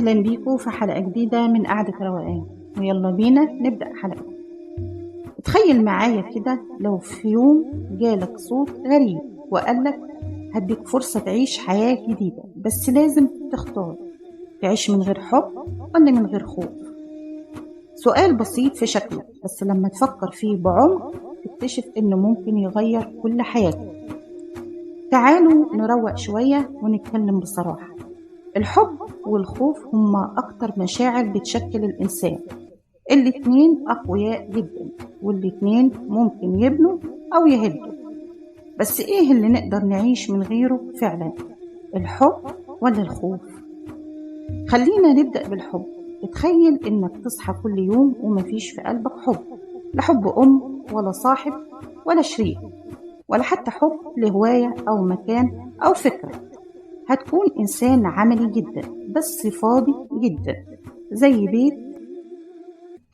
أهلا بيكم في حلقة جديدة من قعدة روقان، ويلا بينا نبدأ حلقة. تخيل معايا كده لو في يوم جالك صوت غريب وقالك هديك فرصة تعيش حياة جديدة، بس لازم تختار تعيش من غير حب ولا من غير خوف. سؤال بسيط في شكله، بس لما تفكر فيه بعمق تكتشف إنه ممكن يغير كل حياتك. تعالوا نروق شوية ونتكلم بصراحة. الحب والخوف هما أكتر مشاعر بتشكل الإنسان. الاتنين أقوياء جدا، والاتنين ممكن يبنوا أو يهدوا. بس إيه اللي نقدر نعيش من غيره فعلا؟ الحب ولا الخوف؟ خلينا نبدأ بالحب. اتخيل إنك تصحى كل يوم ومفيش في قلبك حب، لا حب أم ولا صاحب ولا شريك، ولا حتى حب لهواية أو مكان أو فكرة. هتكون إنسان عملي جدا بس فاضي جدا، زي بيت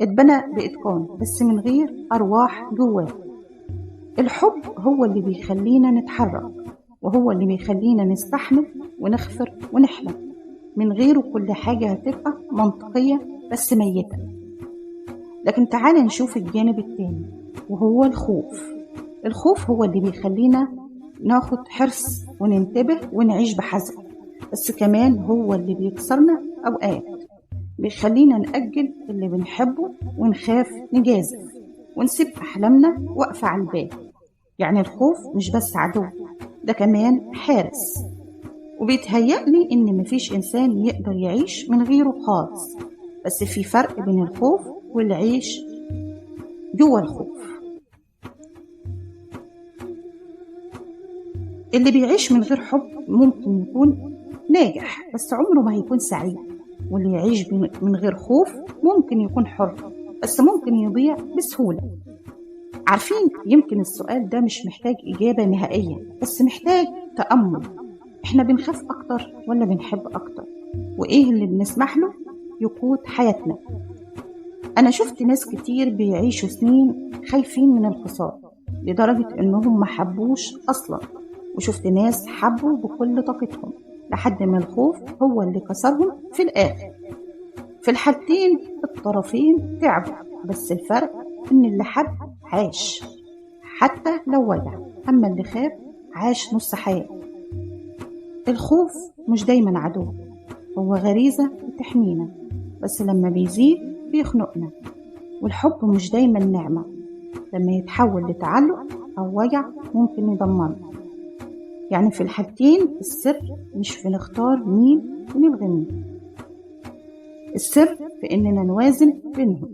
اتبنى بإتقان بس من غير أرواح جواه. الحب هو اللي بيخلينا نتحرك، وهو اللي بيخلينا نستحمل ونغفر ونحلم. من غيره كل حاجة هتبقى منطقية بس ميتة. لكن تعال نشوف الجانب التاني، وهو الخوف. الخوف هو اللي بيخلينا ناخد حرص وننتبه ونعيش بحذر، بس كمان هو اللي بيكسرنا أوقات، بيخلينا نأجل اللي بنحبه ونخاف نجازف ونسيب أحلامنا واقفة على الباب. يعني الخوف مش بس عدو، ده كمان حارس. وبيتهيألي إن مفيش إنسان يقدر يعيش من غيره خالص، بس في فرق بين الخوف والعيش جوه الخوف. اللي بيعيش من غير حب ممكن يكون ناجح بس عمره ما هيكون سعيد، واللي يعيش من غير خوف ممكن يكون حر بس ممكن يضيع بسهولة. عارفين، يمكن السؤال ده مش محتاج إجابة نهائية، بس محتاج تأمل. إحنا بنخاف أكتر ولا بنحب أكتر؟ وإيه اللي بنسمح له يقود حياتنا؟ أنا شفت ناس كتير بيعيشوا سنين خايفين من الخسارة لدرجة إنهم ما حبوش أصلا، وشفت ناس حبوا بكل طاقتهم لحد ما الخوف هو اللي كسرهم في الآخر. في الحالتين الطرفين تعبوا، بس الفرق إن اللي حب عاش حتى لو وجع، أما اللي خاف عاش نص حياته. الخوف مش دايما عدو، هو غريزة بتحمينا، بس لما بيزيد بيخنقنا. والحب مش دايما نعمة، لما يتحول لتعلق أو وجع ممكن يدمرنا. يعني في الحالتين السر مش في نختار مين ونلغي مين، السر في إننا نوازن بينهم.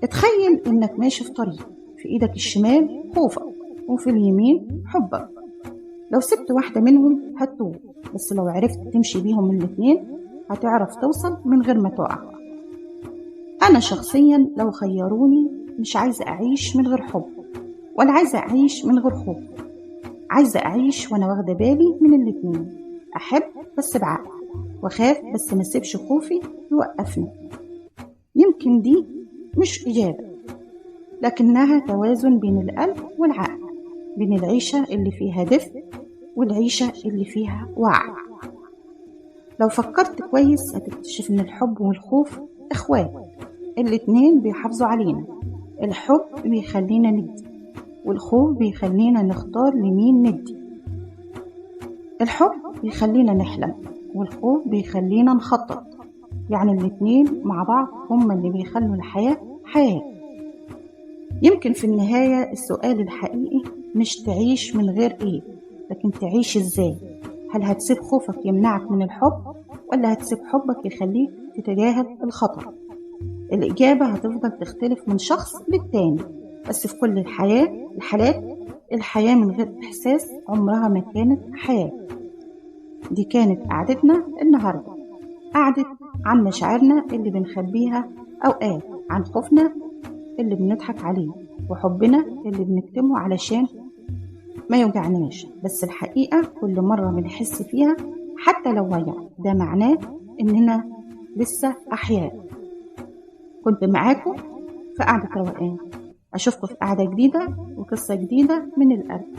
اتخيل إنك ماشي في طريق، في إيدك الشمال خوفك وفي اليمين حبك. لو سبت واحدة منهم هتتوه، بس لو عرفت تمشي بيهم الاتنين هتعرف توصل من غير ما تقع. أنا شخصيا لو خيروني مش عايزة أعيش من غير حب ولا عايزة أعيش من غير خوف. عايزة أعيش وأنا واخدة بالي من الاتنين، أحب بس بعقل، وأخاف بس ما اسيبش خوفي يوقفني. يمكن دي مش إجابة، لكنها توازن بين القلب والعقل، بين العيشة اللي فيها دفء والعيشة اللي فيها وعي. لو فكرت كويس هتكتشف إن الحب والخوف إخوات، الاتنين بيحافظوا علينا. الحب بيخلينا ندي، والخوف بيخلينا نختار لمين ندي. الحب بيخلينا نحلم، والخوف بيخلينا نخطط. يعني الاتنين مع بعض هما اللي بيخلوا الحياة حياة. يمكن في النهاية السؤال الحقيقي مش تعيش من غير إيه، لكن تعيش إزاي. هل هتسيب خوفك يمنعك من الحب، ولا هتسيب حبك يخليك تتجاهل الخطر؟ الإجابة هتفضل تختلف من شخص للتاني، بس في كل الحالات الحياة من غير إحساس عمرها ما كانت حياة. دي كانت قعدتنا النهاردة، قعدة عن مشاعرنا اللي بنخبيها أوقات، عن خوفنا اللي بنضحك عليه، وحبنا اللي بنكتمه علشان ما يوجعناش. بس الحقيقة كل مرة بنحس فيها حتى لو وجع، ده معناه إننا لسه أحياء. كنت معاكم في قعدة روقان، أشوفكم في قعدة جديدة وقصة جديدة من القلب.